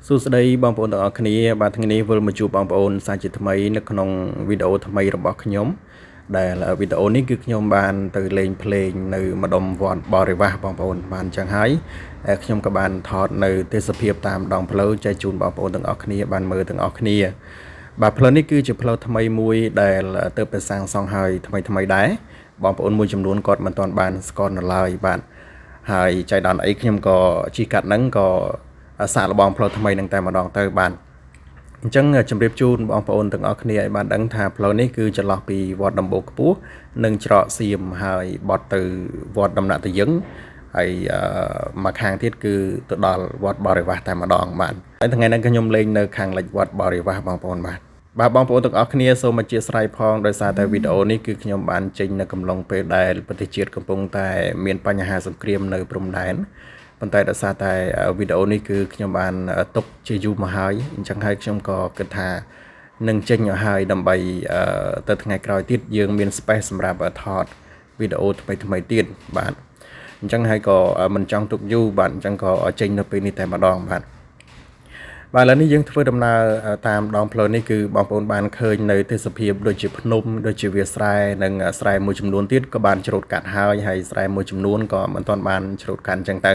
សួស្តីបងប្អូនទាំងអស់គ្នាបាទថ្ងៃនេះវិលមកជួបបងប្អូនសាជាថ្មីនៅក្នុងវីដេអូថ្មីរបស់ខ្ញុំដែលវីដេអូនេះគឺខ្ញុំបានទៅលេងភ្លេងនៅម្ដុំវត្តបរិវាសបងប្អូនបានអញ្ចឹងហើយខ្ញុំក៏បានថតនៅទេសភាពតាមដងផ្លូវចែកជូនបងប្អូនទាំងអស់គ្នាបានមើលទាំងអស់គ្នាបាទផ្លូវនេះគឺជាផ្លូវថ្មីមួយដែលទើបតែសាងសង់ហើយថ្មីថ្មីដែរបងប្អូនមួយចំនួនគាត់មិនទាន់បានស្គាល់នៅឡើយបាទហើយចៃដន្យអីខ្ញុំក៏ជិះកាត់ហ្នឹងក៏សាកល្បងផ្លូវថ្មីនឹងតែម្ដងទៅបាទអញ្ចឹងជម្រាបជូនបងប្អូនទាំងអស់គ្នាឲ្យបានដឹងថាផ្លូវនេះគឺចន្លោះពីវត្តដំបូកខ្ពស់និងច្រកសៀមហើយបត់ទៅវត្តដំណាក់តាយឹងហើយមកខាងទៀតគឺទៅដល់វត្តបរិវាសតែម្ដងបាទហើយថ្ងៃនេះខ្ញុំលេងនៅខាងលិចវត្តបរិវាសបងប្អូនបាទបាទបងប្អូនទាំងអស់គ្នាសូមអធិស្ឋានផងដោយសារតែវីដេអូនេះគឺខ្ញុំបានចេញនៅកំឡុងពេលដែលប្រទេសជាតិកំពុងតែមានបញ្ហាសង្គ្រាមនៅព្រំដែនប៉ុន្តែដោយសារតែវីដេអូនេះគឺខ្ញុំបានទុកជាយូរមកហើយអញ្ចឹងហើយខ្ញុំក៏គិតថានឹងចេញឲ្យហើយដើម្បីទៅថ្ងៃក្រោយទៀតយើងមាន space សម្រាប់ថតវីដេអូថ្មីថ្មីទៀតបាទអញ្ចឹងហើយក៏មិនចង់ទុកយូរបាទអញ្ចឹងក៏ចេញនៅពេលនេះតែម្ដងបាទបាទឥឡូវនេះយើងធ្វើដំណើរតាមដងផ្លូវនេះគឺបងប្អូនបានឃើញនៅទេសភាពដូចជាភ្នំដូចជាវាលស្រែនិងស្រែមួយចំនួនទៀតក៏បានច្រូតកាត់ហើយហើយស្រែមួយចំនួនក៏មិនទាន់បានច្រូតកាត់អញ្ចឹងទៅ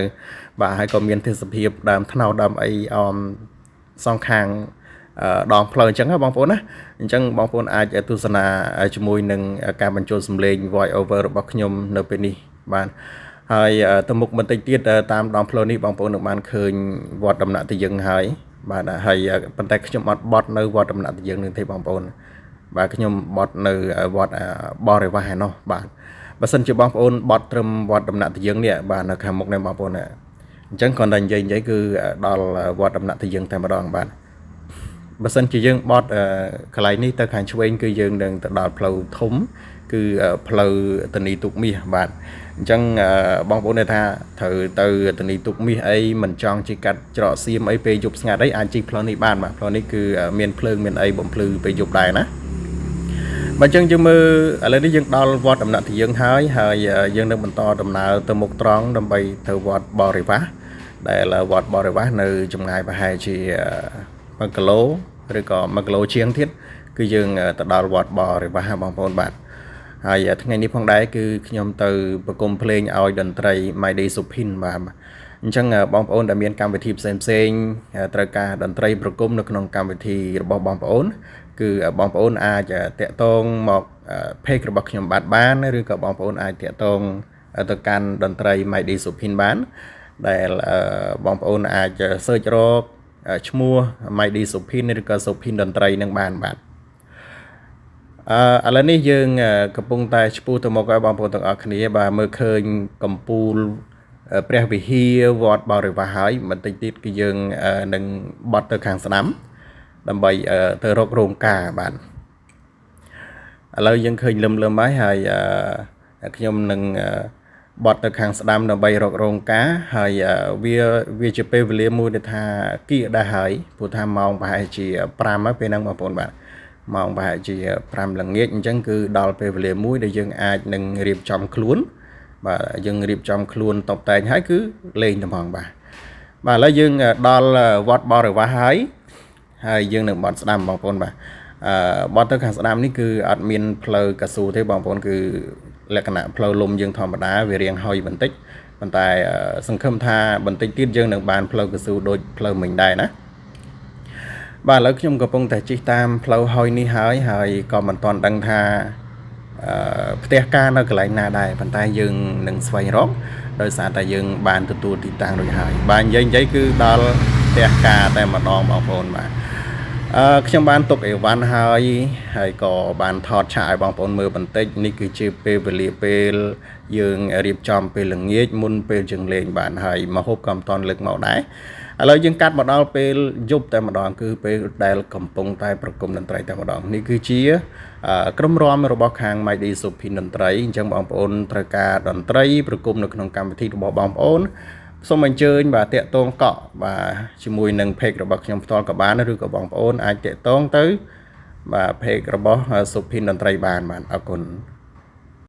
បាទហើយក៏មានទេសភាពដើមថ្នោតដើមអីអមសងខាងដងផ្លូវអញ្ចឹងណាបងប្អូនណាអញ្ចឹងបងប្អូនអាចទស្សនាជាមួយនឹងការបញ្ចូលសំឡេង voice over របស់ខ្ញុំនៅពេលនេះបាទហើយទៅមុខបន្តិចទៀតតាមដងផ្លូវនេះបងប្អូននឹងបានឃើញវត្តដំណាក់តាយឹងហើយបាទហើយប៉ុន្តែខ្ញុំអត់បត់នៅវត្តដំណាក់តាយឹងនឹងទេបងប្អូនបាទខ្ញុំបត់នៅវត្តបរិវាសឯណោះបាទបើសិនជាបងប្អូនបត់ត្រឹមវត្តដំណាក់តាយឹងនេះបាទនៅខាងមុខនេះបងប្អូនអញ្ចឹងគ្រាន់តែនិយាយគឺដល់វត្តដំណាក់តាយឹងតែម្ដងបាទបើសិនជាយើងបត់កន្លែងនេះទៅខាងឆ្វេងគឺយើងនឹងទៅដល់ផ្លូវធំគឺផ្លូវតនីទូកមាសបាទអញ្ចឹងបងប្អូនថាត្រូវទៅតនីទូកមាសអីមិនចង់ជិះកាត់ច្រកសៀមអីពេលយប់ស្ងាត់អីអាចជិះផ្លូវនេះបានបាទផ្លូវនេះគឺមានភ្លើងមានអីបំភ្លឺពេលយប់ដែរណាបាទអញ្ចឹងយើងមើលឥឡូវនេះយើងដល់វត្តដំណាក់តាយើងហើយហើយយើងនឹងបន្តដំណើរទៅមុខត្រង់ដើម្បីទៅវត្តបរិវាសដែលវត្តបរិវាសនៅចម្ងាយប្រហែលជា1គីឡូឬក៏1គីឡូជាងទៀតគឺយើងទៅដល់វត្តបរិវាសបងប្អូនបាទហើយថ្ងៃនេះផងដែរគឺខ្ញុំទៅប្រគំភ្លេងឲ្យតន្ត្រី My Day Supin បាទអញ្ចឹងបងប្អូនដែលមានកម្មវិធីផ្សេងផ្សេងត្រូវការតន្ត្រីប្រគំនៅក្នុងកម្មវិធីរបស់បងប្អូនគឺបងប្អូនអាចតាក់ទងមក page របស់ខ្ញុំបាទបានឬក៏បងប្អូនអាចតាក់ទងទៅកាន់តន្ត្រី My Day Supin បានដែលបងប្អូនអាច search រកឈ្មោះ My Day Supin ឬក៏ Supin តន្ត្រីនឹងបានបាទអឺឥឡូវនេះយើងកំពុងតែឆ្ពោះទៅមុខឲ្យបងប្អូនទាំងអស់គ្នាបាទមើលឃើញកំពូលព្រះវិហារវត្តបរិវាសហើយបន្តិចទៀតគឺយើងនឹងបត់ទៅខាងស្ដាំដើម្បីទៅរករោងការបាទឥឡូវយើងឃើញលឹមលឹមហើយហើយខ្ញុំនឹងបត់ទៅខាងស្ដាំដើម្បីរករោងការហើយវាជាពេលវេលាមួយដែលថាគៀកដែរហើយព្រោះថាម៉ោងប្រហែលជា5ហើយពេលហ្នឹងបងប្អូនបាទម៉ោងប្រហែលជា5ល្ងាចអញ្ចឹងគឺដល់ពេលវេលាមួយដែលយើងអាចនឹងរៀបចំខ្លួនបាទយើងរៀបចំខ្លួនតបតែងហើយគឺលេងតែហ្មងបាទបាទឥឡូវយើងដល់វត្តបរិវាសហើយហើយយើងនឹងបត់ស្ដាំបងប្អូនបាទអឺបត់ទៅខាងស្ដាំនេះគឺអត់មានផ្លូវកស៊ូទេបងប្អូនគឺលក្ខណៈផ្លូវលំយើងធម្មតាវារៀងហុយបន្តិចប៉ុន្តែសង្ឃឹមថាបន្តិចទៀតយើងនឹងបានផ្លូវកស៊ូដូចផ្លូវមិញដែរណាបាទឥឡូវខ្ញុំកំពុងតែជិះតាមផ្លូវហុយនេះហើយហើយក៏មិនទាន់ដឹងថាផ្ទះការនៅកន្លែងណាដែរប៉ុន្តែយើងនឹងស្វែងរកដោយសារតែយើងបានទទួលទីតាំងរួចហើយបាទនិយាយគឺដល់ផ្ទះការតែម្ដងបងប្អូនបាទអឺខ្ញុំបានទុកអីវ៉ាន់ហើយហើយក៏បានថតឆាកឲ្យបងប្អូនមើលបន្តិចនេះគឺជាពេលវេលាពេលយើងរៀបចំពេលល្ងាចមុនពេលយើងលេងបានហើយមកហូបក៏មិនទាន់លើកមកដែរឥឡូវយើងកាត់មកដល់ពេលយប់តែម្ដងគឺពេលដែលកំពុងតែប្រគំតន្ត្រីតែម្ដងនេះគឺជាក្រុមរាំរបស់ខាង My Day Supin តន្ត្រីអញ្ចឹងបងប្អូនត្រូវការតន្ត្រីប្រគំនៅក្នុងកម្មវិធីរបស់បងប្អូនសូមអញ្ជើញបាទតាក់ទងកក់បាទជាមួយនឹង page របស់ខ្ញុំផ្ទាល់ក៏បានឬក៏បងប្អូនអាចតាក់ទងទៅបាទ page របស់សុភិនតន្ត្រីបានបាទអរគុណ។